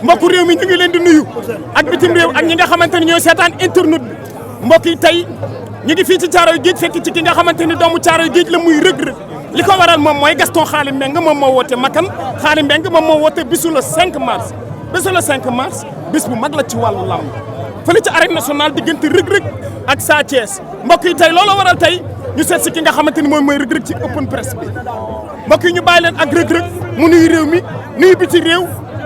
mbokku réew mi ñu ngi leen di nuyu ak bitim réew ak ñi nga xamante ni ñooy seetaan internet bi mbokk yi tey ñu ngi fii ci Caaroy Géej fekk ci ki nga xamante ni doomu Caaroy Géej la muy Reug Reug li ko waral moom mooy Gaston Xaali Mbeng moom moo woote Makan Xaali Mbeng moom moo woote bisu le 5 mars bisu le 5 mars bis bu mag la ci wàllu lamb fële ci arène nationale diggante Reug Reug ak Sa Thiès mbokk yi tey looloo waral tey ñu seet si ki nga xamante ni mooy Reug Reug ci open press bi mbokk yi ñu bàyyi leen ak Reug Reug mu nuyu réew mi nuyu biti réew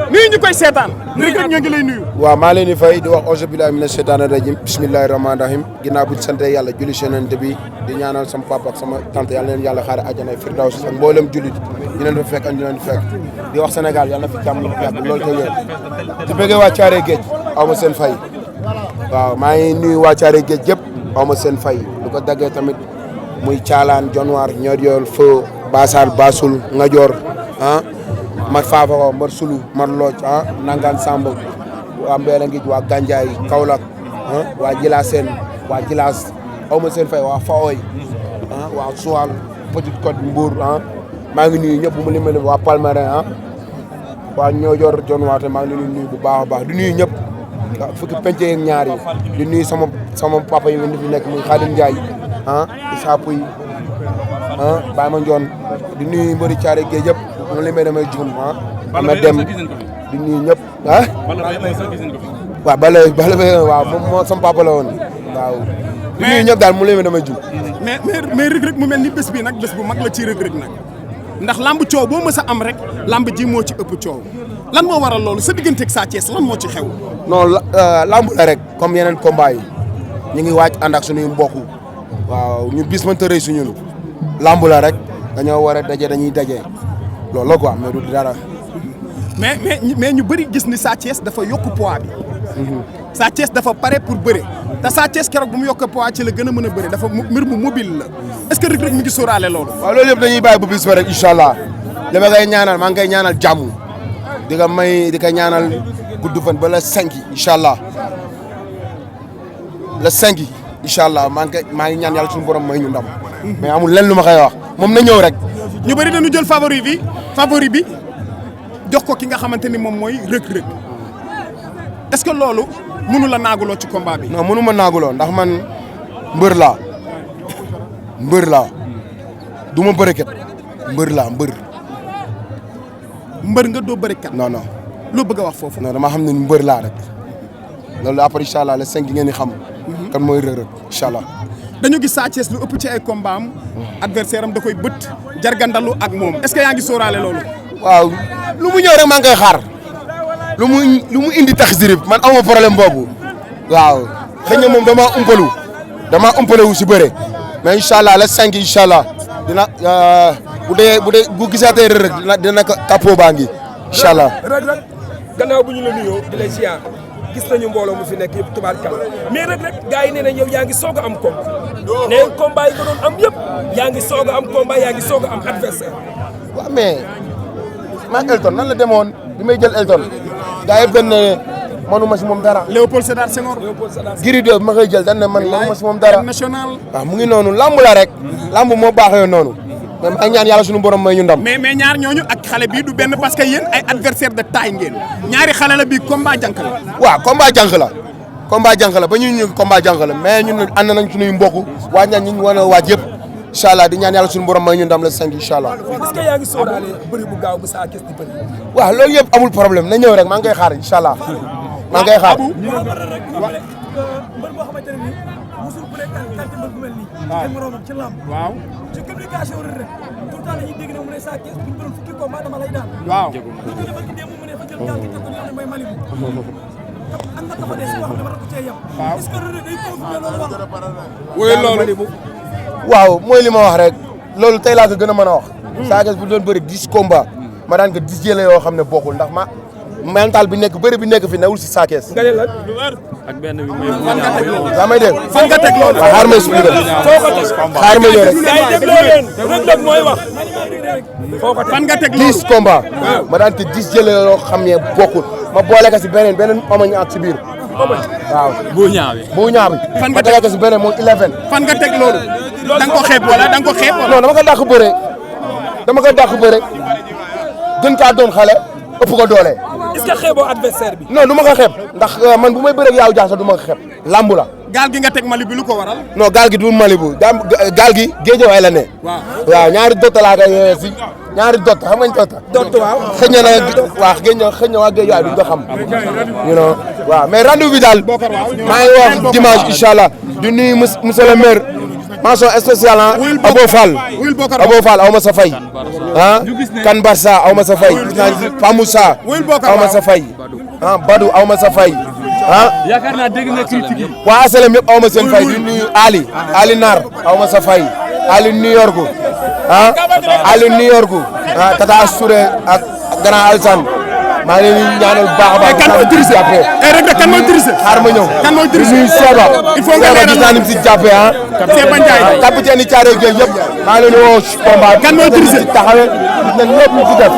nuyu ñu koy seetaan Reug Reug ñoo ngi lay nuyu. waaw maa leen di fay di wax auzu billahi mina shaytaani rajim bismillahi rahmaani rahim ginnaaw bu ñu sant yàlla julli si yonent bi di ñaanal sama papa ak sama tante yàlla leen yàlla xaare àjjana firdaws ak mboolem jullit ñu leen fa fekk ak ñu leen fekk di wax Sénégal yàlla na fi jàmm la yàgg loolu te wér di bëggee waa Caaroy Géej aw ma seen fay waaw maa ngi nuyu waa Caaroy Géej yëpp aw ma seen fay lu ko daggee tamit muy Caalaan Jonwaar ñor yool Fo Basal Basul Ngajoor mat faafa ko mbar sulu mar looj nangaan samb waa Mbeel Ngij waa Gandiaye Kaolack waa Jilaseen waa Jilas aw ma seen fay waa Faoy waa Suwal Petite Côte Mbour maa ngi nuyu ñëpp mu limee waa Palmarin waa Ñoojoor Jon waate maa ngi nuyu bu baax a baax di nuyu ñëpp fukki penc ak ñaar yi di nuyu sama papa yi fi nekk muy Khadim Ndiaye Issa Pouye Baye Mandione di nuyu mbëri Caaroy Géej yëpp mu limee damay juum ama dem di nuyu ñëpp waaw bala waaw moom moo sama papa la woon waaw di nuyu ñëpp daal mu limee damay juum mais Reug Reug mu mel ni bés bi nag bés bu mag la ci Reug Reug nag ndax lamb coow boo mës a am rek lamb ji moo ci ëpp coow lan moo waral loolu sa diggante ak Sa Thiès lan moo ci xew non lamb la rek comme yeneen combat yi ñu ngi waaj ànd ak suñuy mbokk waaw ñu bis mënta rëy suñun lamb la rek dañoo war a daje dañuy daje loolu la quoi mais du dara. mais ñu bëri gis ni Sa Thiès dafa yokk poids bi. Sa Thiès dafa pare pour bëre te Sa Thiès keroog bu mu yokk poids ci la gën a mën a bëre dafa mbir mu mobile la est-ce que Reug Reug mi ngi sóoraale loolu. waaw loolu yëpp dañuy bàyyi bu bis ba rek incha allah li ma koy ñaanal maa ngi koy ñaanal jàmm di ko ñaanal gudd fan ba la 5 incha allah la 5 incha allah maa ngi ñaan yàlla suñu borom may ñu ndam. mais amul lenn lu ma koy wax moom na ñëw rek. ñu bëri dañu jël favori bi jox ko ki nga xamante ni moom mooy Reug Reug est-ce que loolu mënu la naaguloo ci combat bi. non mënu ma naaguloo ndax man mbër laa du ma bërekat mbër nga doo bërekat. non loo bëgg a wax foofu. non dama xam ne mbër laa rek loolu après incha allah le 5 ngeen di xam. kan mooy Reug Reug incha allah. dañu gis Sa Thiès lu ëpp ci ay combat am adversaire am da koy bët jargandalu ak moom est-ce que yaa ngi sóoraale loolu. waaw lu mu ñëw rek maa ngi koy xaar lu mu indi tax dirib man amoo problème boobu waaw xëy na moom damaa umpale wu si bëre mais incha allah le 5 incha allah dina bu gisaatee Reug Reug dina ko tapoo baa ngi incha allah. Reug Reug gannaaw bu ñu la nuyoo di lay ziar gis nañu mbooloo mu fi nekk yëpp tubaarkalla mais Reug Reug gars yi nee nañ yow yaa ngi soog a am combat nee combat yi nga doon am yëpp yaa ngi soog a am combat yaa ngi soog a am adversaire. waaw mais maa Elton nan la demoon bi may jël Elton gars yëpp dañ ne manuma si moom dara. Léopold Sédar Senghor. Gris 2 bi ma koy jël dañ ne man manuma si moom dara. national. waaw mu ngi noonu lamb la rek. lamb moo baaxee noonu. mais maa ngi ñaan yàlla suñu borom may ñu ndam. mais ñaar ñooñu ak xale bii du benn parce que yéen ay adversaire de taille ngeen ñaari xale la bii combat jànk la. waaw combat jànk la ba ñu combat jànk la mais ñun ànd nañ suñuy mbokk waa ñaan ñi ñu war a waaj yëpp incha allah di ñaan yàlla suñu borom may ñu ndam la 5 incha allah. est-ce que yaa ngi sóoraale bëri bu gaaw bu Sa Thiès di bëri. waaw loolu yëpp amul problème na ñëw rek maa ngi koy xaar incha allah maa ngi koy xaar. waaw. ci communication Reug Reug tout le temps dañuy dégg ne mu ne Sa Thiès bu ñu doon fukki combat dama lay daan. waaw. bu ñu demee ci démb mu ne fa jël gaal gi teg ko ne mooy Malibu. am na dafa des wax dama ko cee yem. waaw est-ce que Reug Reug day confirmer loolu wax. wóoy loolu. waaw mooy li ma wax rek loolu tey laa ko gën a mën a wax. Sa Thiès bu doon bëri 10 combats ma daan ko 10 jëlee yoo xam ne bokkul ndax mental bi nekk bëri bi nekk fi newul si Sa Thiès. nga ne la. ak benn bi muy daa may dégg. fan nga teg loolu. waaw xaar ma expliqué. xaar ma ñëw rek. gars yi dégloo leen Reug Reug mooy wax. fan nga teg loolu. 10 combats. ma daan ko 10 jëlee yoo xam ne bokkul. ma boole ko si beneen omoñ ak si biir. waaw. bu ñaawi. fan nga ma tegal ko si beneen moom 11. fan nga teg loolu. da nga ko xeeb wala da nga ko xeeb wala. non dama ko dàq bëre gën kaa doon xale ëpp ko doole est-ce que xeeboo adversaire bi. non du ma ko xeeb ndax man bu may bëreeg yaaw jaasa du ma ko xeeb lambu la. gaal gi nga teg Mali bi lu ko waral. non gaal gi du Mali bu gaal gi Géejawaay la ne. waaw ñaari dot laa koy si ñaari dot xam nga ñu dot waaw xëy na waaw xëy na waa Géejawaay duñ ko xam. you know waaw mais rendez-vous bi daal maa ngi wax dimanche incha allah di nuyu monsieur le maire mention spéciale Abo Fall aw ma sa fay Kan Barça aw ma sa fay Pa Moussa aw ma sa fay Badou aw ma sa fay yaakaar naa dégg nga critique yi. waa asalem yëpp aw ma seen fay di nuyu Ali Nar aw ma sa fay Ali New York Ali New York Tata Assouré ak Grand Alsane maa ngi leen di ñaanal bu baax a baax. kan mooy triché rek de kan mooy triché. xaar ma ñëw kan mooy triché nuyu Seba. il faut nga leeral gis naa ni mu si jàppee Seba Ndiaye capitaine yi Thiaroye Géej yëpp maa ngi leen di woo combat kan mooy triché taxawee gis nañ lépp lu ci def.